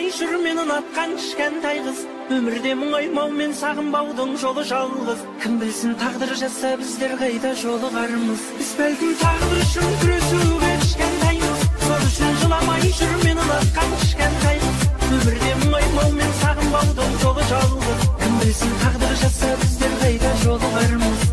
жыламай жүр мен ұнатқан кішкентай қыз. Өмірде мұңаймау мен сағынбаудың жолы жалғыз. Кім білсін тағдыр жазса біздер қайда жолығармыз. Біз бәлкім тағдыр үшін күресуге кішкентаймыз. Сол үшін жыламай жүр мен ұнатқан кішкентай қыз. Өмірде мұңаймау мен сағынбаудың жолы жалғыз. Кім білсін тағдыр жазса біздер қайда жолығармыз.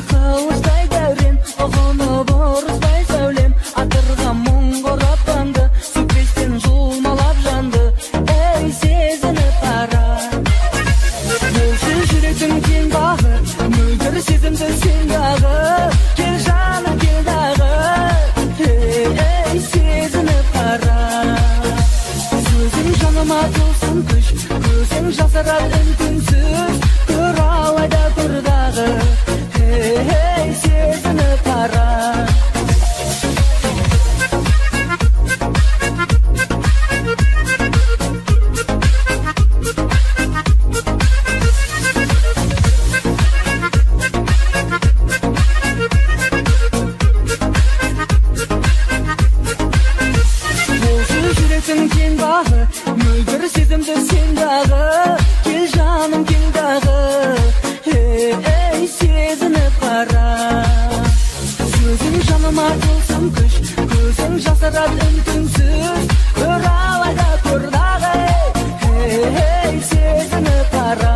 Қылыштай дәурен, ұғынып ұрыспай сәулем. сезімді сен дағы, кел жаным кел дағы, ей, сезініп қара. Сөзің жаныма толсын күш, көзің жасарар үн-түнсіз, көр алайда көр дағы, ей, сезініп қара. Мөлдір сезімді сен дағы, кел жаным кел дағы, ей, сезініп қара. Сөзің жаныма толсын күш, көзің жасарар үн-түнсіз, көр алайда көр дағы, ей, сезініп қара.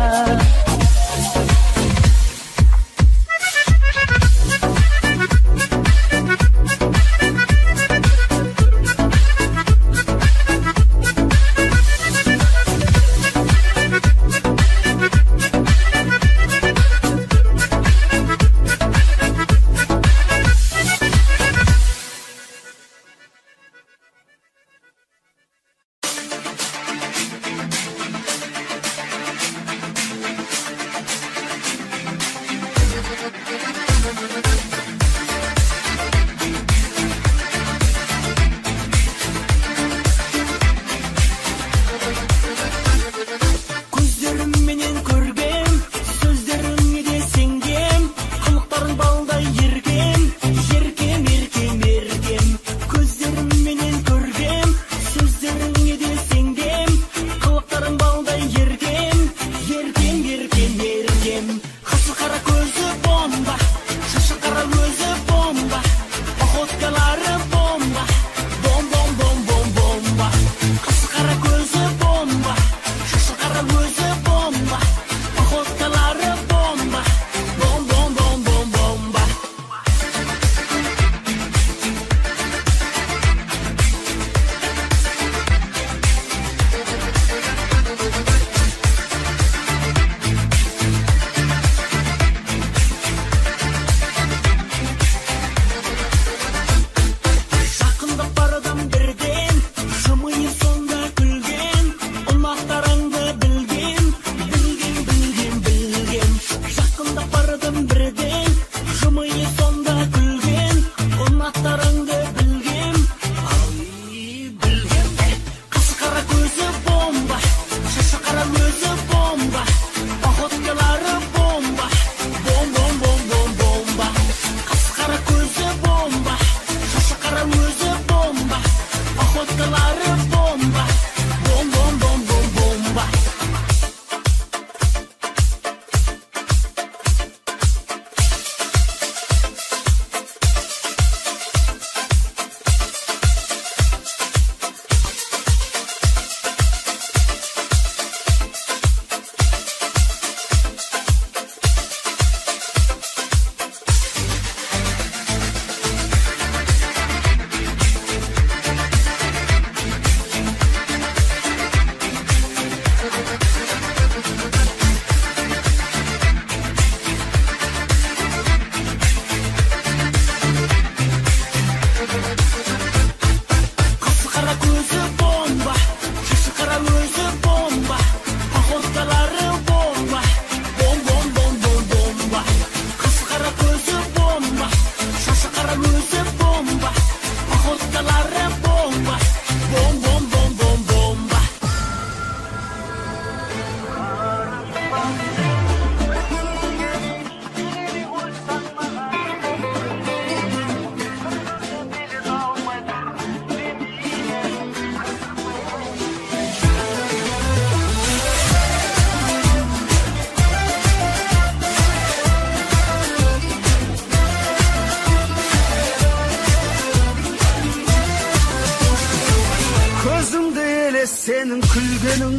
Сенің күлгенің,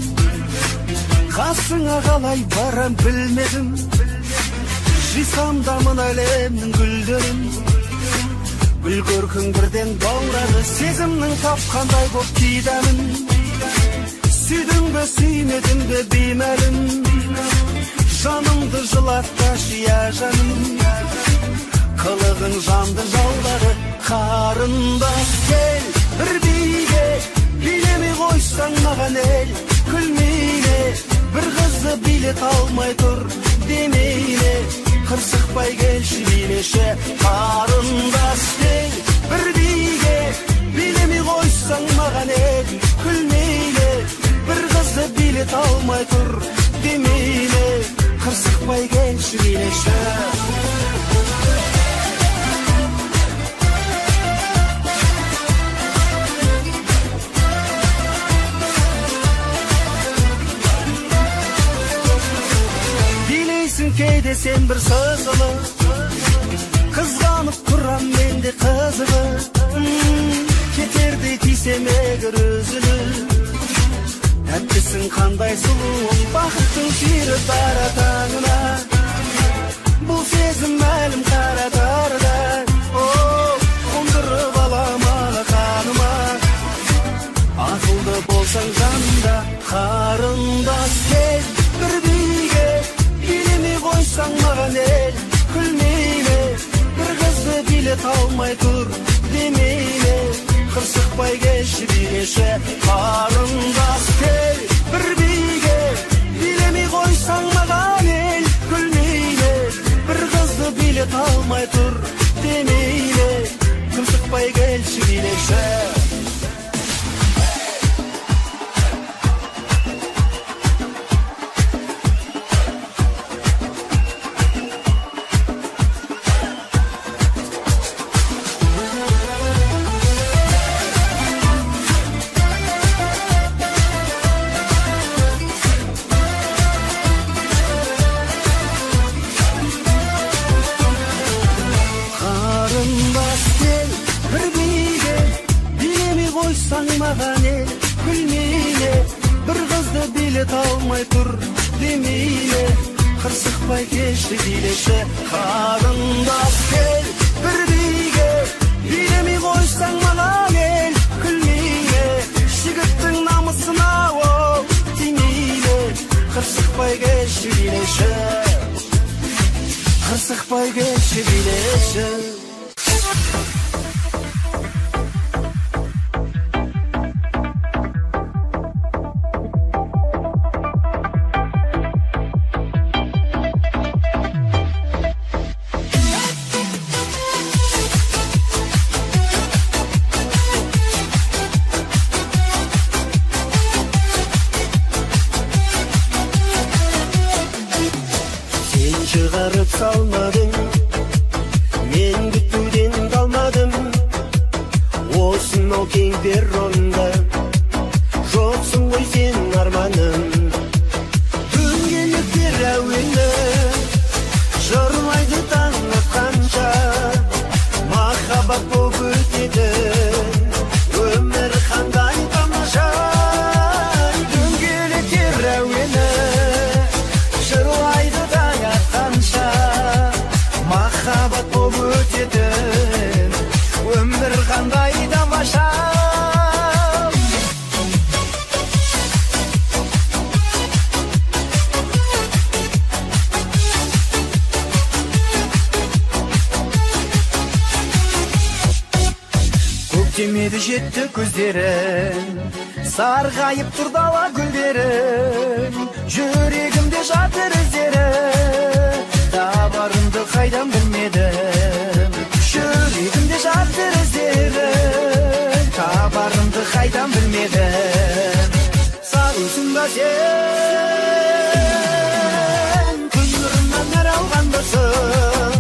қасыңа қалай барам білмедім. Жисам да мына әлемнің гүлдерін, гүл көркің бірден баурады. Сезімнің тапқандай боп кидәмін. Сүйдің бе, сүймедің бе беймәлім, жанымды жылатпашы иә жаным. Қылығың жанды жаулады, қарындас кел бір биге, билемей қойсаң маған ел күлмей ме? Бір қызды билет алмай тұр демей ме? Қырсықпай келші билеші, қарындас кел бір биге, билемей қойсаң маған ел күлмей ме? Бір қызды билет алмай тұр демей ме? Қырсықпай келші билеші. Кейде сен бір сызылып, қызғанып тұрам мен де қызығып, кетердей тисем егер үзіліп. Тәттісің қандай сұлуың, бақыттың сиыры дара таңына. Бұл сезім мәлім қара дарда, о, қондырып алам алақаныма. Ақылды болсаң жанымда, қарындас кел бір биге, билемей қойсаң маған ел күлмей ме? Бір қызды билет алмай тұр демей ме? Қырсықпай келші билеші, қарындас кел бір биге, билемей қойсаң маған ел күлмей ме? Бір қызды билет алмай тұр демей ме? Қырсықпай келші билеші. Маған ел күлмей ме? Бір қызды билет алмай тұр демей ме? Қырсықпай келші билеші, қарындас кел бір биге, билемей қойсаң маған ел күлмей ме? Жігіттің намысына ол тимей ме? Қырсықпай келші билеші, қырсықпай келші билеші. Шығарып салмадың, мен күтуден қалмадым. Осынау кең перронда жоқсың ғой сен арманым. Дөңгелектер әуені жырлайды таң атқанша, махаббат боп өтеді өмір қандай тамаша. Дөңгелектер әуені жырлайды таң атқанша, махаббат боп өтетін өмір қандай тамаша. Көктемеді жетті көздерің, сарғайып тұр дала гүлдерің, жүрегімде жатыр іздері, табарымды қайдан білмедім. Жүрегімде жатыр іздері, табарымды қайдан білмедім. Сағынсың ба сен, күн нұрынан нәр алғандысың,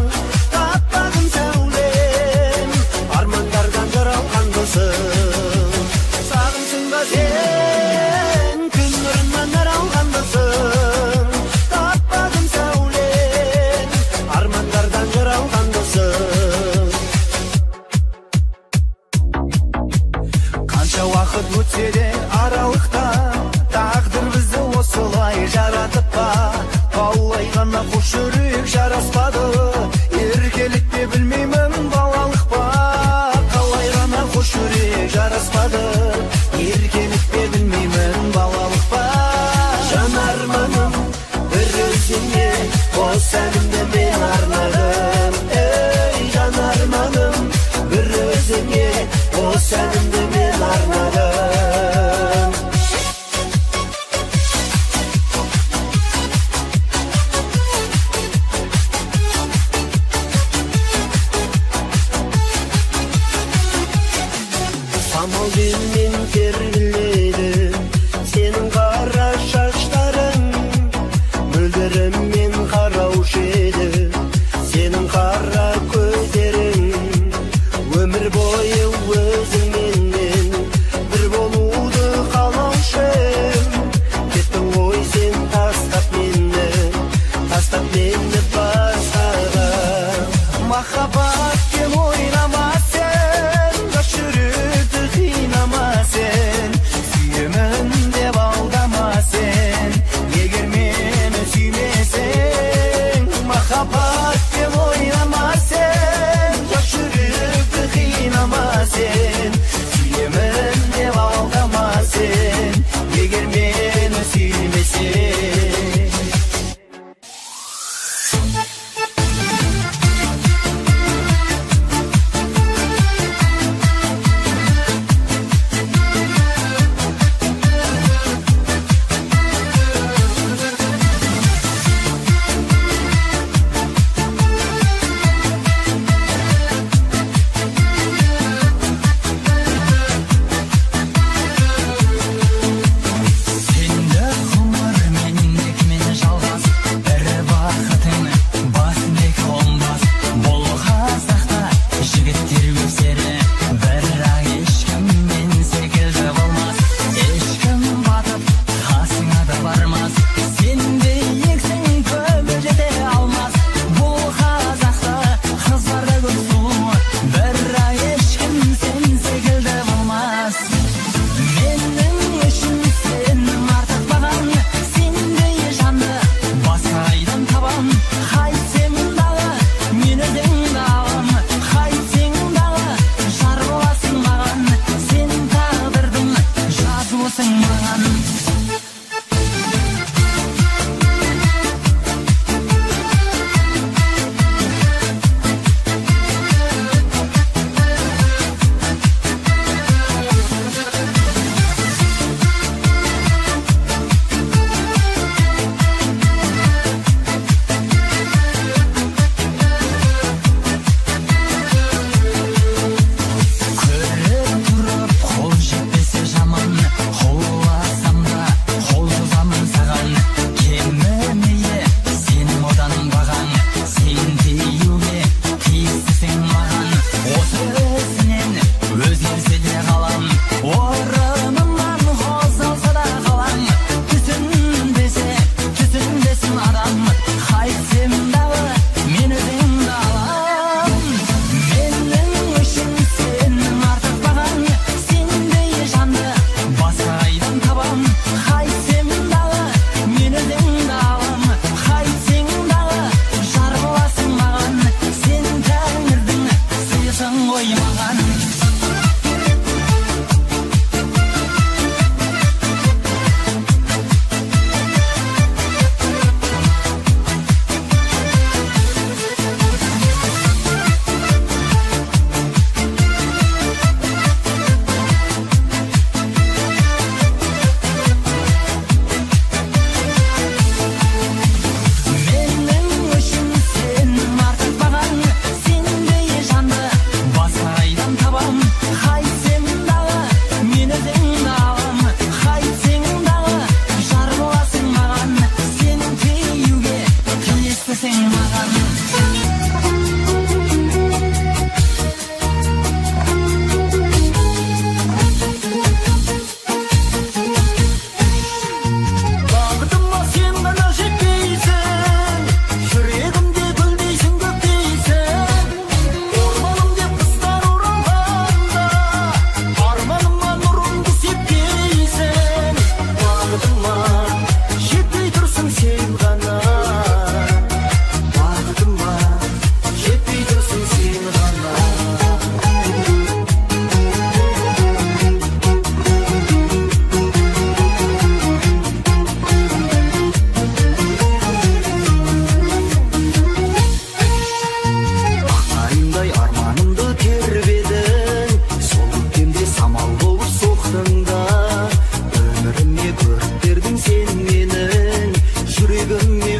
таппадым сәулем, армандардан жаралғандысың. Сағынсың ба сен, күн нұрынан нәр алғандысың, таппадым сәулем, армандардан жаралғандысың. Қанша уақыт өтсе де аралықта, тағдыр бізді осылай жаратып па? Қалай ғана қос жүрек жараспады, еркелік пе білмеймін балалық па? Қалай ғана қос жүрек жараспады, еркелік пе білмеймін балалық па? Жан арманым бір өзіңе Осы әнімді мен арнадым, ей жан арманым, бір өзіңе осы әнімді мен арнадым. Самал желмен тербеледі сенің қара шаштарың, мөлдіріммен қараушы еді сенің қара көздерің. Өмір бойы өзіңменен бір болуды қалаушы ем. Кеттің ғой сен тастап мені, тастап мені басқаға. Махаббатпен ойнама сен, жас жүректі қинама сен. Сүйемін деп алдама сен, егер мені сүймесең. Махаббатпен ойнама сен, жас жүректі қинама сен. Сүйемін деп алдама сен, егер мені сүймесең.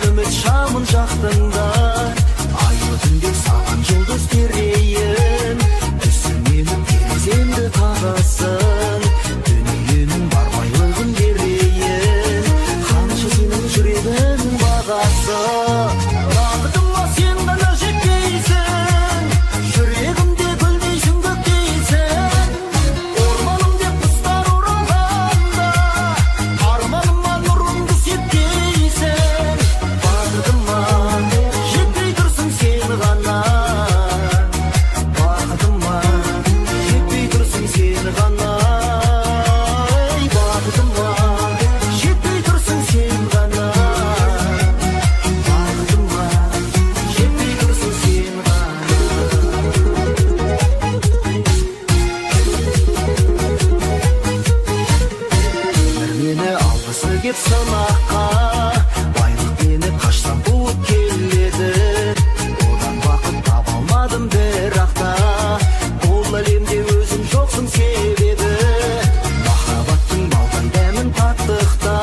Үміт шамын жақтыңдар, айлы түнде саған жұлдыз терейін. Түсінемін тереземді қағасын, дүниенің бар байлығын берейін. Қанша сенің жүрегіңнің бағасы, бақытыма сен ғана жетпейсің. Жүрегімде гүлдейсің, көктейсің, орманым деп құстар оралғанда, арманыма нұрыңды сепкейсің. Бақытыма жетпей тұрсың сен ғана, бақытыма жетпей тұрсың сен ғана, бақытыма жетпей тұрсың сен ғана, бақытыма жетпей тұрсың сен ғана. Өмір мені алғысы кеп сынаққа, байлық мені қашсам қуып келеді. Одан бақыт таба алмадым бірақ та, бұл әлемде өзің жоқсың себебі. Махаббаттың балдай дәмін таттық та,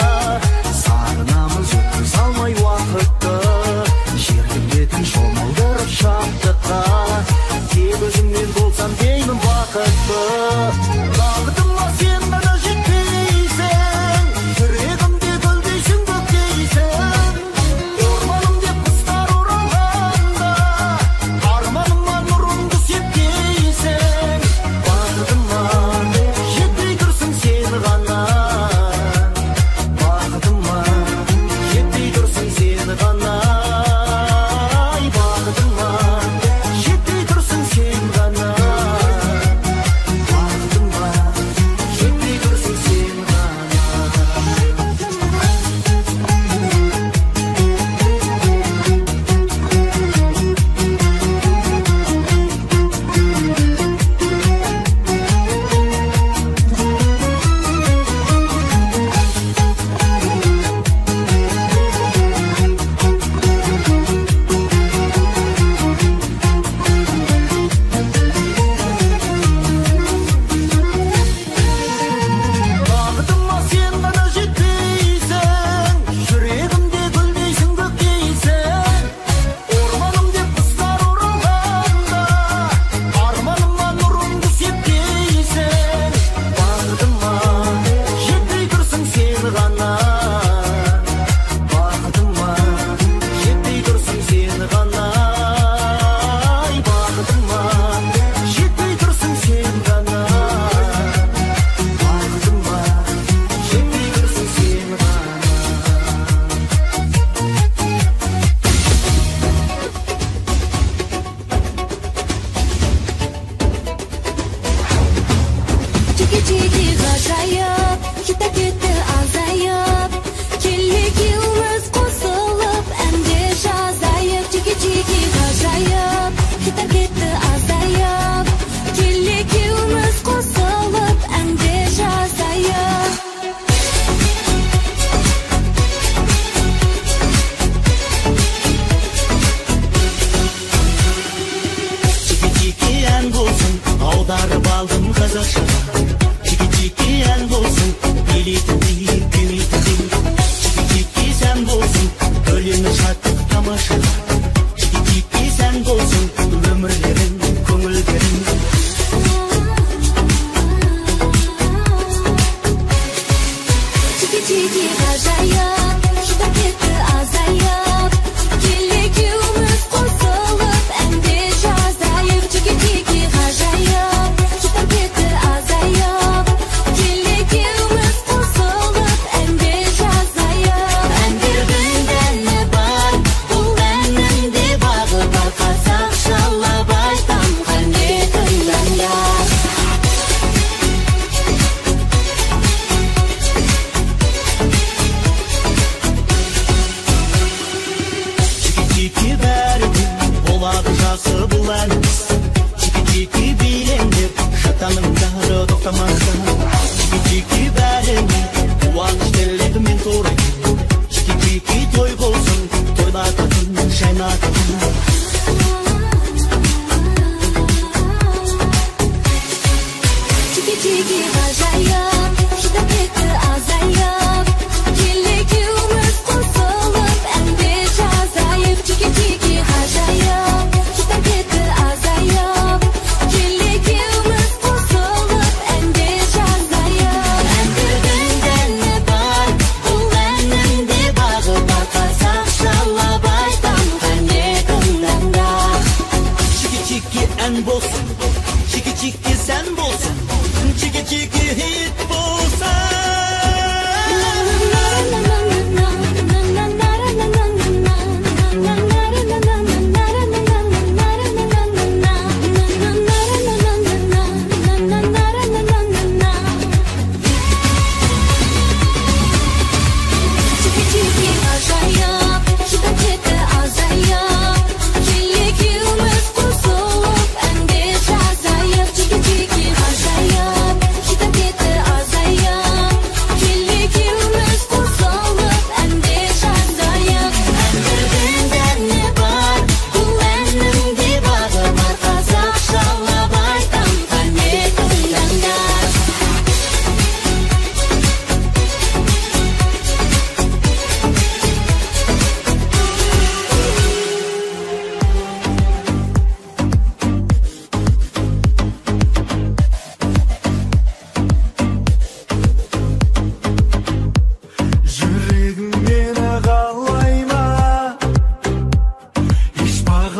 сағынамыз өткізе алмай уақытты. Жердің бетін шомылдырып шаттыққа, тек өзіңмен болсам деймін бақытты. Бақытыма сен ғана жетпейсің, жүрегімде гүлдейсің, көктейсің, орманым деп құстар оралғанда, арманыма нұрыңды сепкейсің. Бақытыма жетпей тұрсың сен ғана, бақытыма жетпей тұрсың сен ғана, бақытыма жетпей тұрсың сен ғана, бақытыма жетпей тұрсың сен ғана. Бақытыма сен ғана жетпейсің, жүрегімде гүлдейсің, көктейсің, орманым деп құстар оралғанда, арманыма нұрыңды сепкейсің. Бақытыма жетпей тұрсың сен ғана, бақытыма жетпей тұрсың сен ғана, бақытыма жетпей тұрсың сен ғана, бақытыма жетпей тұрсың сен ғана. Чики-чики ғажайып, хиттар кетті азайып, кел екеуміз қосылып әнде жазайық. Чики-чики ғажайып, хиттар кетті азайып, кел екеуміз қосылып әнде жазайық. Чики-чики ән болсын, аударып алдым қазақшаға. Чики-чики ән болсын, билейтіндей, күймейтіндей. Чики-чики сән болсын, бөленіп шаттық тамашаға. Чики-чики сән болсын, өмірлерің, көңілдерің. Чики-чики ғажайып, хиттар кетті азайып, кел екеуміз қосылып әнде жазайық. Чики-чики ғажайып, хиттар кетті азайып, кел екеуміз қосылып әнде жазайық. Әндердің дәні бар, бұл әннің де бағы бар, қазақшалап айтам қане тыңдаңдар. Чики-чики бәрі де болады жақсы бұл әніміз. Чики-чики билеңдер, шаттаныңдар тоқтамастан. Чики-чики бәріне қуаныш тіледім мен торайын. Чики-чики той болсын, тойлататын, жайнататын. Чики-чики ғажайып, хиттар кетті азайып, кел екеуміз қосылып әнде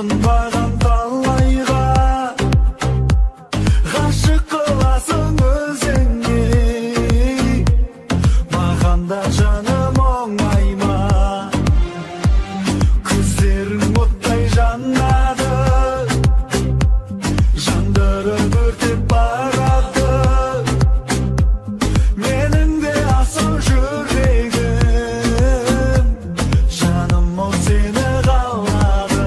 Қанбаған талайға ғашық қыласың өзіңе. Маған да жаным оңай ма? Көздерің оттай жанады, жандырып өртеп барады. Менің де асыл жүрегім, жаным ол сені қалады.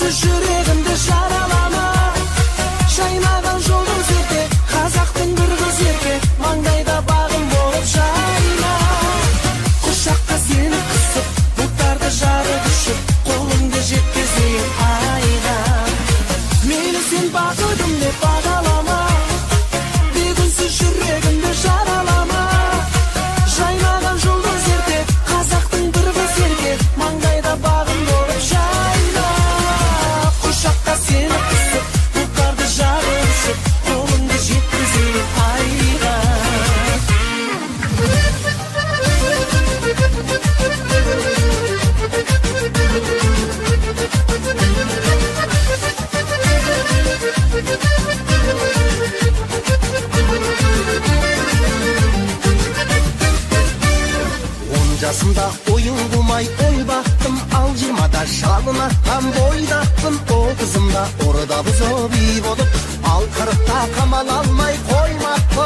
Бейкүнсіз жүрегімді жаралама. Жайнаған жұлдыз ерке, қазақтың бір қыз ерке, маңдайда бағым болып жайна. Құшаққа сені қысып, бұлттарды жарып ұшып, қолыңды жеткізейін айға. Мені сен бақытым деп бағалама, бейкүнсіз жүрегімді жаралама. Жайнаған жұлдыз ерте, қазақтың бір қыз ерке, маңдайда бағым болып жайна. Құшаққа сені қысып, бұлттарды жарып ұшып, қолыңды жеткізейін айға. Он жасымда ойын қумай ой бақтым, ал 20-да жалын атқан бойдақпын. 30-ымда орда бұзып үй болып, ал 40-та қамал алмай қоймаппын.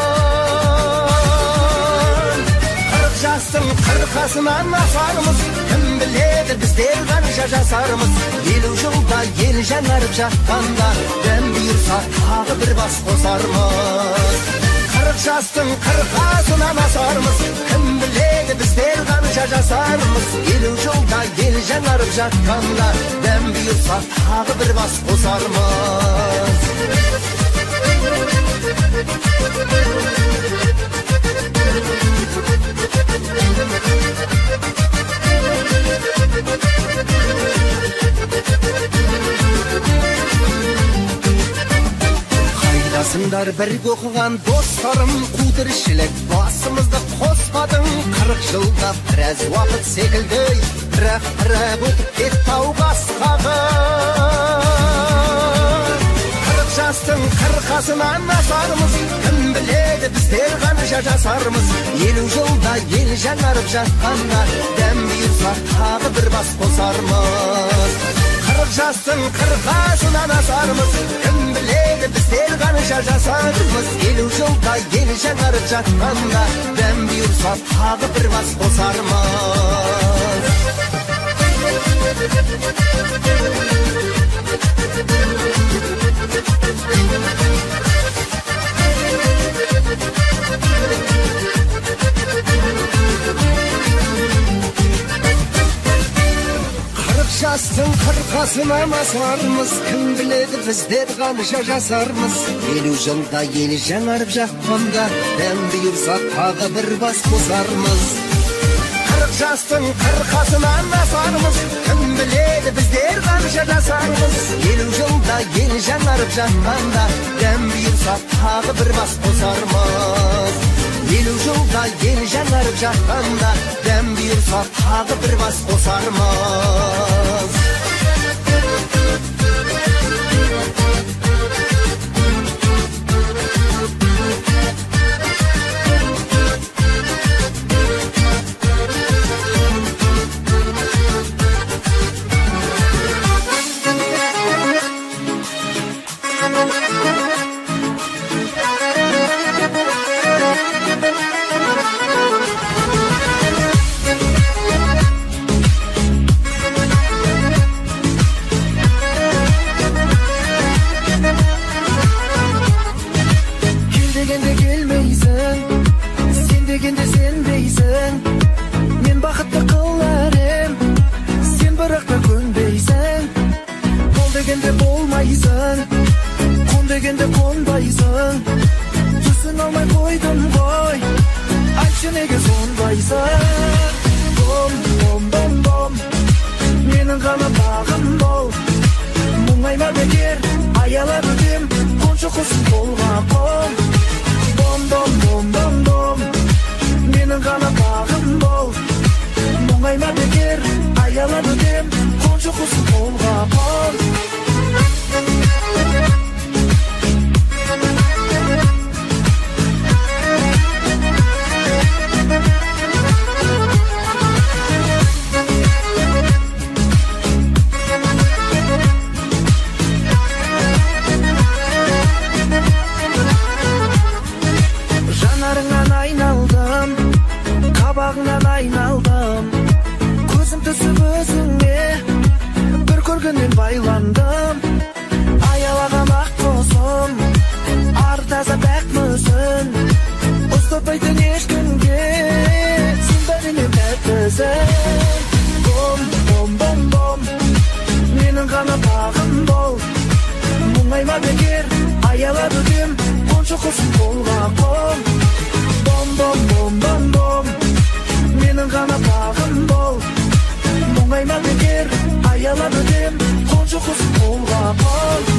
40 жастың қырқасынан асармыз, кім біледі біздер қанша жасармыз. 50 жылда ел жаңарып жатқанда, дәм бұйырса тағы бір бас қосармыз. 40 жастың қырқасынан асармыз, кім біледі біздер қанша жасармыз. 50 жылда ел жаңарып жатқанда, дәм бұйырса тағы бір бас қосармыз. Қайдасыңдар бірге оқыған достарым, қу тіршілік басымызды қоспадың. 40 жылда біраз уақыт секілді, бірақ бірақ өтіп кетті ау басқағы. 40 жастың қырқасынан асармыз, кім біледі біздер қанша жасармыз. 50 жылда ел жаңарып жатқанда, дәм бұйырса тағы бір бас қосармыз. 40 жастың қырқасынан асармыз, кім біледі біздер қанша жасармыз. 50 жылда ел жаңарып жатқанда, дәм бұйырса тағы бір бас қосармыз. 40 жастың қырқасынан асармыз, кім біледі біздер қанша жасармыз. 50 жылда ел жаңарып жатқанда, дәм бұйырса тағы бір бас қосармыз. 40 жастың қырқасынан асармыз, кім біледі біздер қанша жасармыз. 50 жылда ел жаңарып жатқанда, дәм бұйырса тағы бір бас қосармыз. 50 жылда ел жаңарып жатқанда, дәм бұйырса тағы бір бас қосармыз. Кел дегенде келмейсің, сен дегенде сенбейсің. Мен бақытты қылар ем, сен бірақ та көнбейсің. Бол дегенде болмайсың, қон дегенде қонбайсың. Түсін алмай қойдым ғой, айтшы неге сондайсың? Бом, бом, бом, бом, менің ғана бағым бол. Мұңайма бекер, аялап өтем, қоншы құсым қолға қон. Бом, бом, бом, бом, бом, менің ғана бағым бол. Мұңайма бекер, аялап өтем, қоншы құсым қолға қон. Жанарыңнан айналдым, қабағыңнан айналдым. Көзім түсіп өзіңе, бір көргеннен байландым. Ұнатпайтын ешкімге, сен бәрінен тәттісің. Бом, бом, бом, бом, менің ғана бағым бол. Мұңайма бекер, аялап өтем, қоншы құсым қолға қол. Бом, бом, бом, бом, бом, менің ғана бағым бол. Мұңайма бекер, аялап өтем, қоншы құсым қолға қол.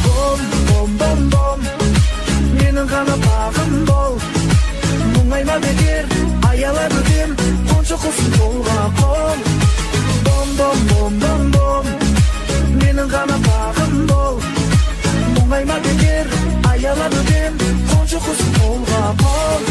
Бом, бом, бом, бом, менің ғана бағым бол. Мұңайма бекер, аялап өтем, қоншы құсым қолға қол. Бом, бом, бом, бом, бом, менің ғана бағым бол. Мұңайма бекер, аялап өтем, қоншы құсым қолға қол.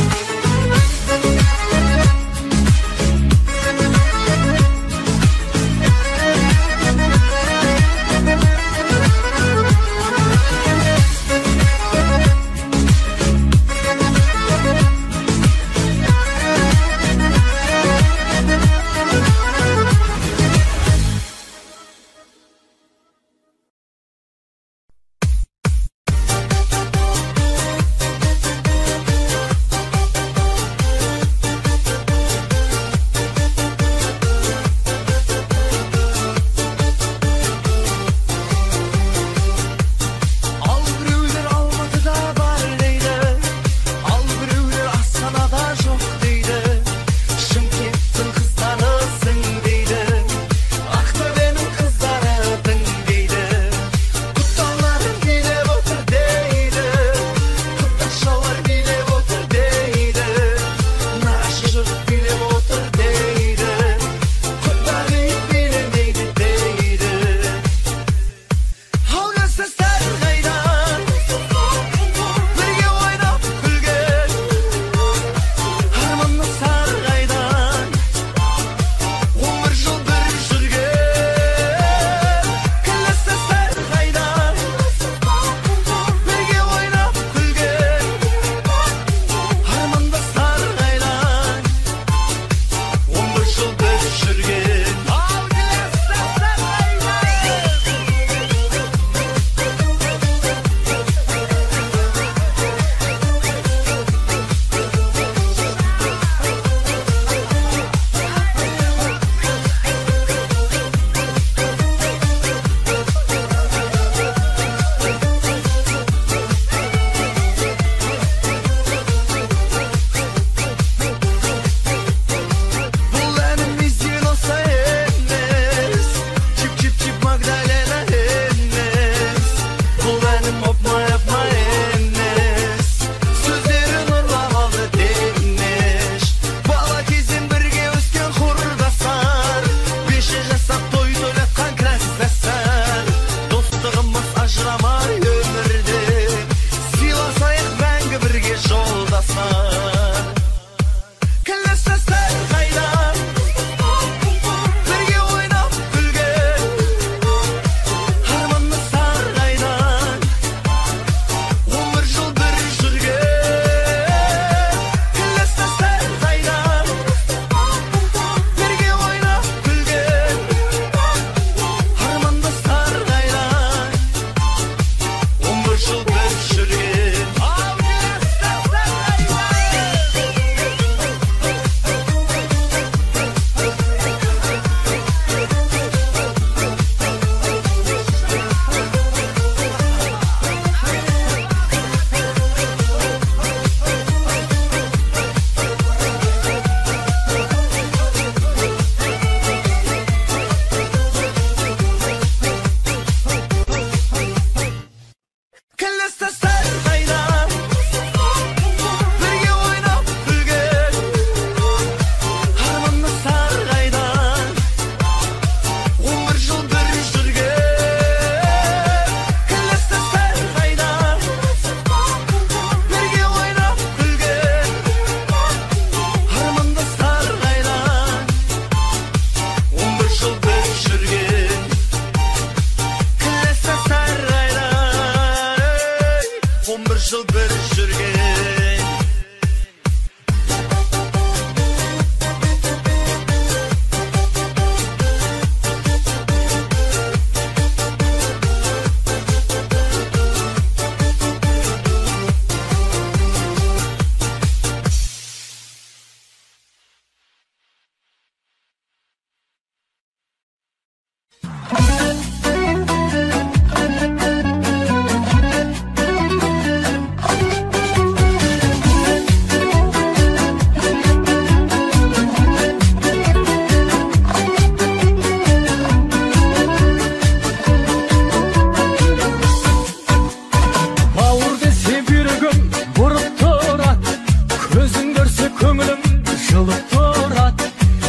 құнықтырады.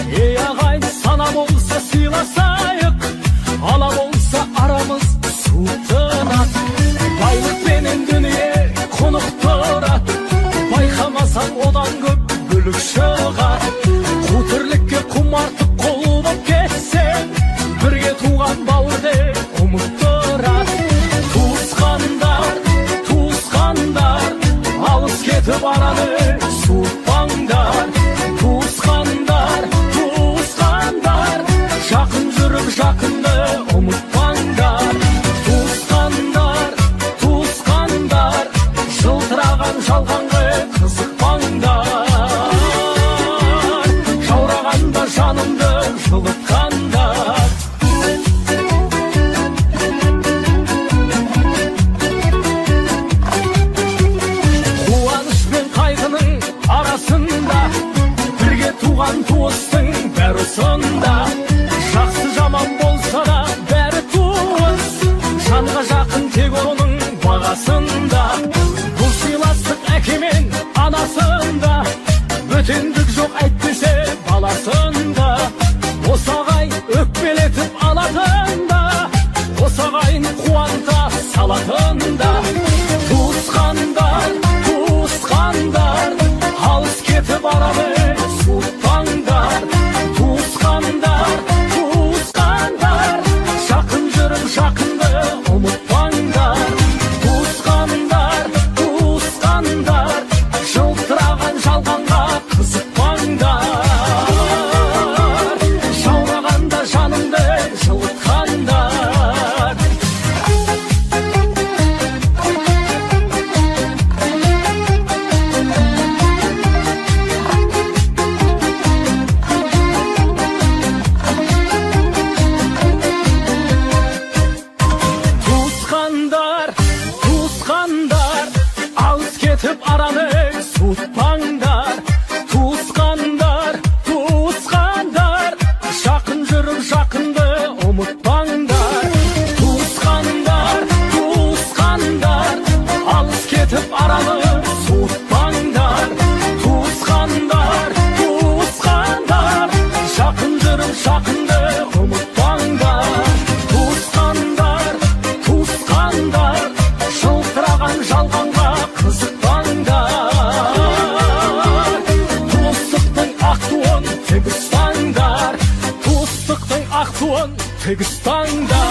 Ей ағайын, сана болса сыйласайық, ала болса арамыз суытырады. Байлықпенен дүние құнықтырады, байқамасаң одан көп бүлік шығады. Қу тірлікке құмартып қол боп кетсең, бірге туған бауыр деп ұмыттырады. Туысқандар, туысқандар, алыс кетіп араны суытпаңдар. Туысқандар, туысқандар, жақын жүріп жақынды ұмытпаңдар. Туысқандар, туысқандар, жылтыраған жалғанға қызықпаңдар. Жаурағанда жанымды жылытқандар. Қуаныш пен қайғының арасында бірге туған туыстың бәрі сонда. Жақсы жаман болса да бәрі туыс, жанға жақын тек оның бағасында. Бұл сыйластық әке мен анасында, бөтендік жоқ әйтпесе баласында. Осы ағайын өкпелетіп алатында, осы ағайын қуанта салатында. Туысқандар, туысқандар, алыс кетіп араны суытпаңдар. Туысқандар, туысқандар, жақын жүріп жақынды ұмытпаңдар. Туысқандар, туысқандар, жылтыраған жалғанға қызықпаңдар. Жаурағанда жанымды жылытқандар. Туысқандар, туысқандар, алыс кетіп араны суытпаңдар. Туысқандар, туысқандар, жақын жүріп жақынды ұмытпаңдар. Туысқандар, туысқандар, алыс кетіп араны суытпаңдар. Туысқандар, туысқандар, жақын жүріп жақынды ұмытпаңдар. Туысқандар, туысқандар, жылтыраған жалғанға қызықпаңдар. Туыстықтың ақ туын тік ұстаңдар, туыстықтың ақ туын тік ұстаңдар.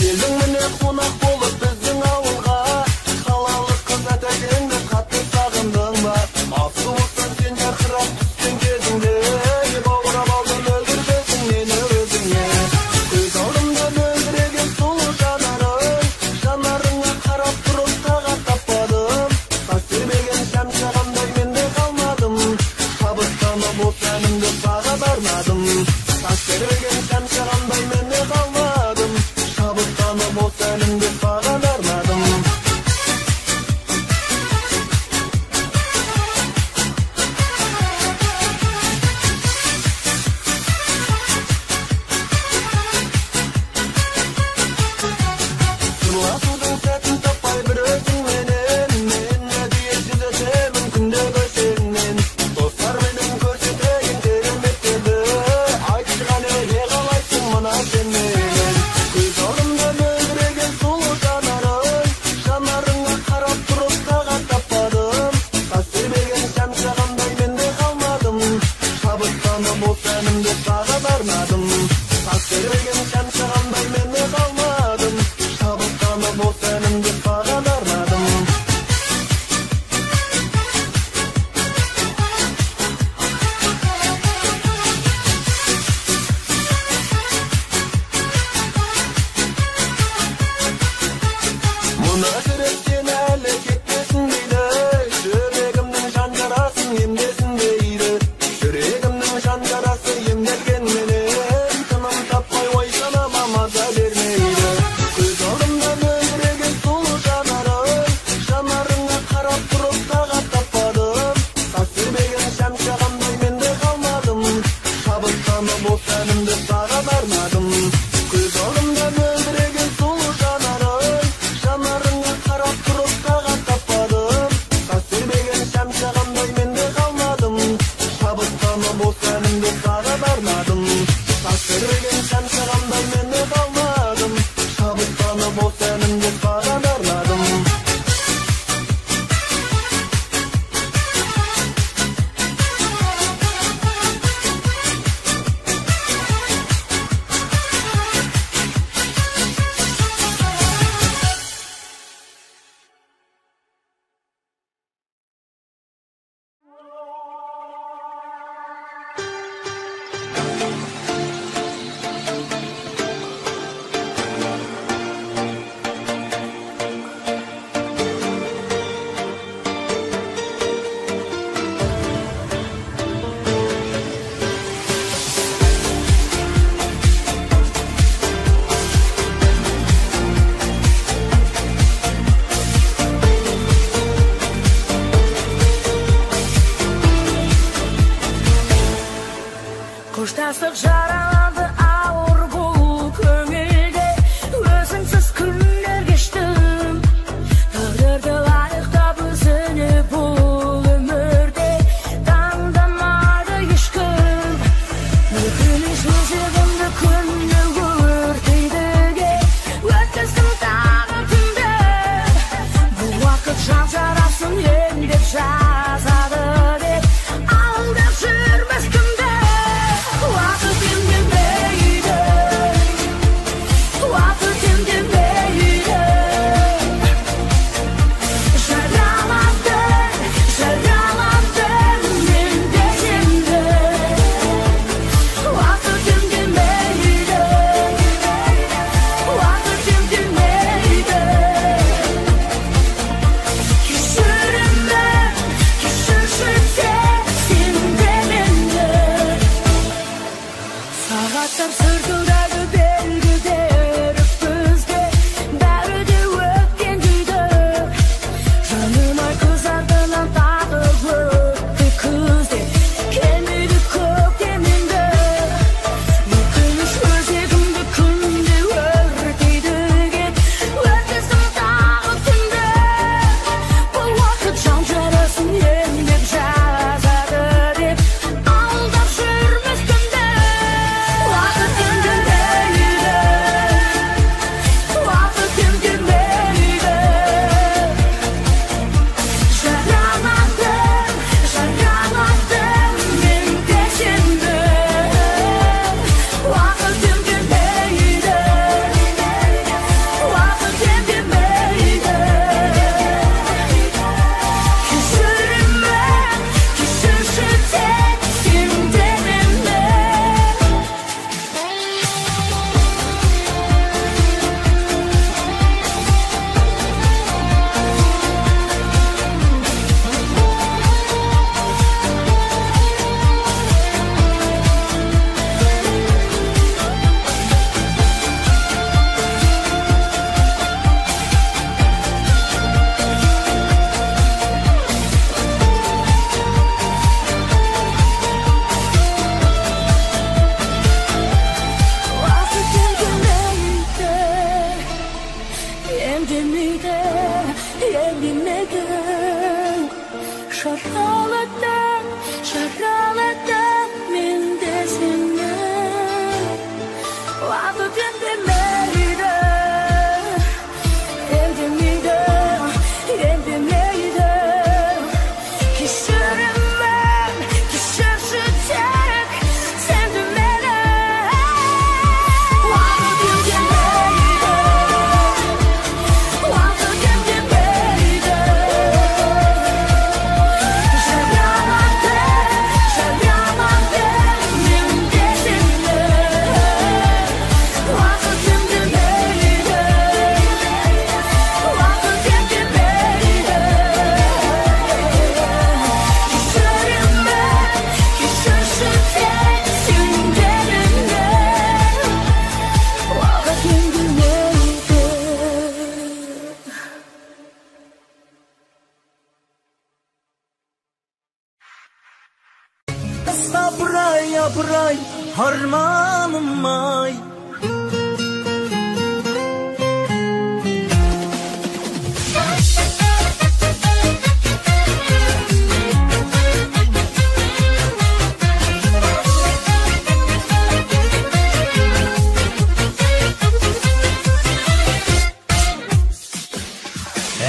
Келдің міне қонақ болып біздің ауылға, қалалық қыз әтәкеңді қатты сағындың ба? Асуықтан сен жарқырап түскен кезіңде, бауыр Жастық жараланды ауыр бұл көңілде, өзіңсіз күндер кештім. Тағдырды лайықтап өзіне бұл өмірде таңдамады ешкім. Өкініш өзегімді күнде өртейді кеп, өткіздім тағы түнді. Бұл уақыт жан жарасын емдеп жазады деп алдап жүрмес кімді. Уақыт емдемейді, уақыт емдемейді. Жараладым, жараладым мен де сені. Уақыт емдемейді, уақыт емдемейді. Кешірімін, кешірші тек сен де мені. Сағаттар сырқылдады белгі беріп бізге, бәрі де өткен дейді. Жаным-ай, көз артынан тағы өтті күз де, келмейді көктем енді. Өкініш өзегімді күнде өртейді кеп, өткіздім тағы түнді. Бұл уақыт жан жарасын емдеп жазады деп алдап жүрмес кімді. Уақыт емдемейді, уақыт емдемейді. Жараладым, жараладым мен де сені. Уақыт емдемейді, уақыт емдемейді. Кешірімін, кешірші тек сен де мені. Уақыт емдемейді, емдемейді, емдемейді. Жараладым, жараладым мен де сені. Уақыт емдемейді, емдемейді, емдемейді. Кешірімін, кешірші тек сен де мені. Уақыт емдемейді, уақыт емдемейді. Жараладым, жараладым мен де сені. Уақыт емдемейді, уақыт емдемейді. Кешірімін, кешірші тек сен де мені. Уақыт емдемейді. Апырай, апырай, арманым ай.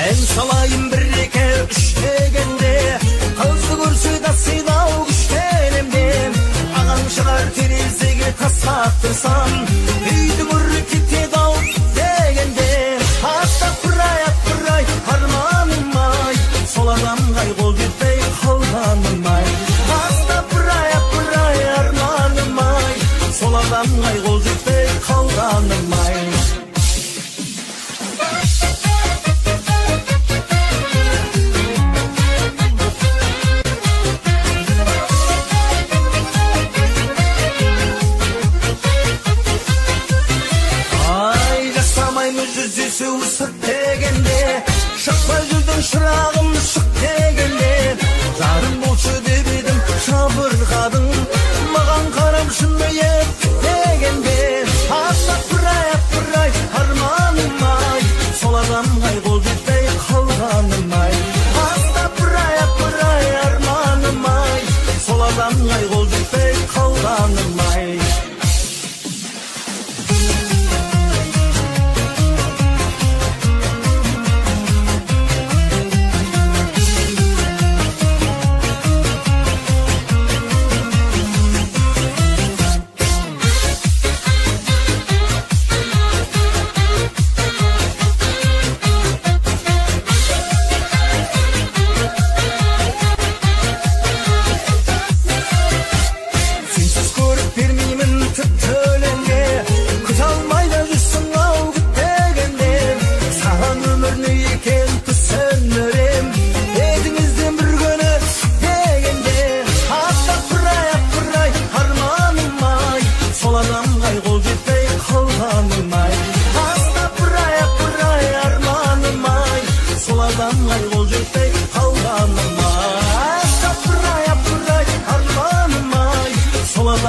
Ән салайын бір, екі, үш дегенде, қызды көрсе де сыйлау күштенем де. Ағаң шығар терезеге тас қақтырсам,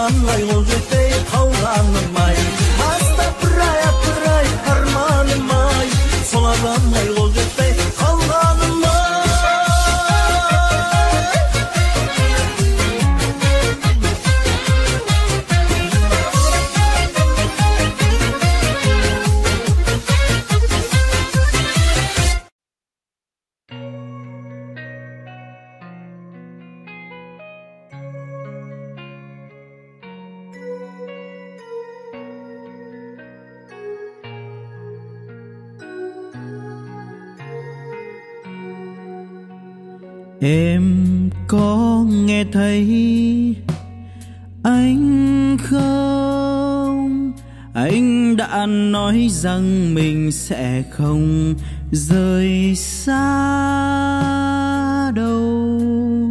адамға қол жетпей қалғаным ай. Астапырай, апырай, арманым ай, сол адамға қол жетпей қалғаным ай. Em có nghe thấy anh không? Anh đã nói rằng mình sẽ không rời xa đâu.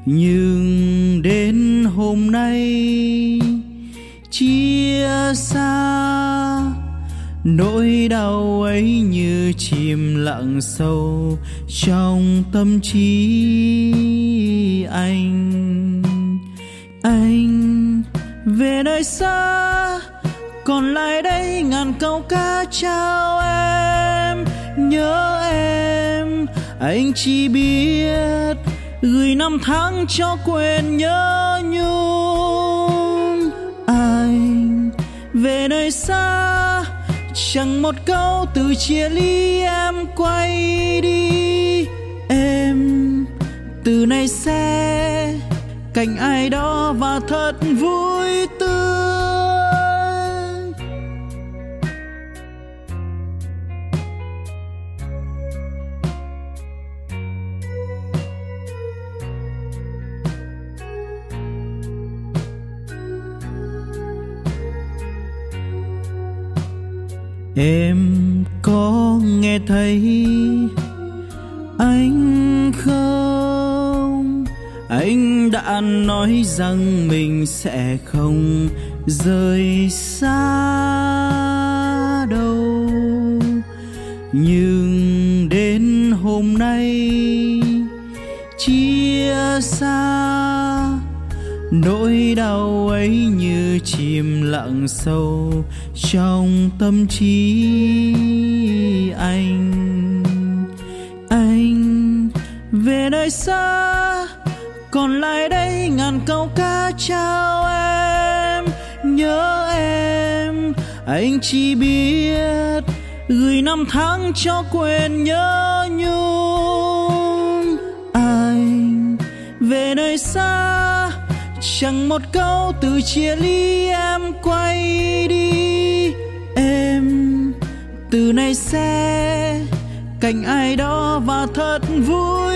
Nhưng đến hôm nay chia xa, nỗi đau ấy như chìm lặng sâu trong tâm trí anh. Anh về nơi xa, còn lại đây ngàn câu ca chào em, nhớ em. Anh chỉ biết gửi năm tháng cho quên nhớ nhung. Anh về nơi xa, chẳng một câu từ chia ly em quay đi. Em từ nay sẽ cạnh ai đó và thật vui tươi. Em có nghe thấy anh không? Anh đã nói rằng mình sẽ không rời xa đâu. Nhưng đến hôm nay chia xa, nỗi đau ấy như chìm lặng sâu trong tâm trí anh. Anh về nơi xa, còn lại đây ngàn câu ca chào em, nhớ em. Anh chỉ biết gửi năm tháng cho quên nhớ nhung. Anh về nơi xa, chẳng một câu từ chia ly em quay đi. Em từ nay sẽ cạnh ai đó và thật vui.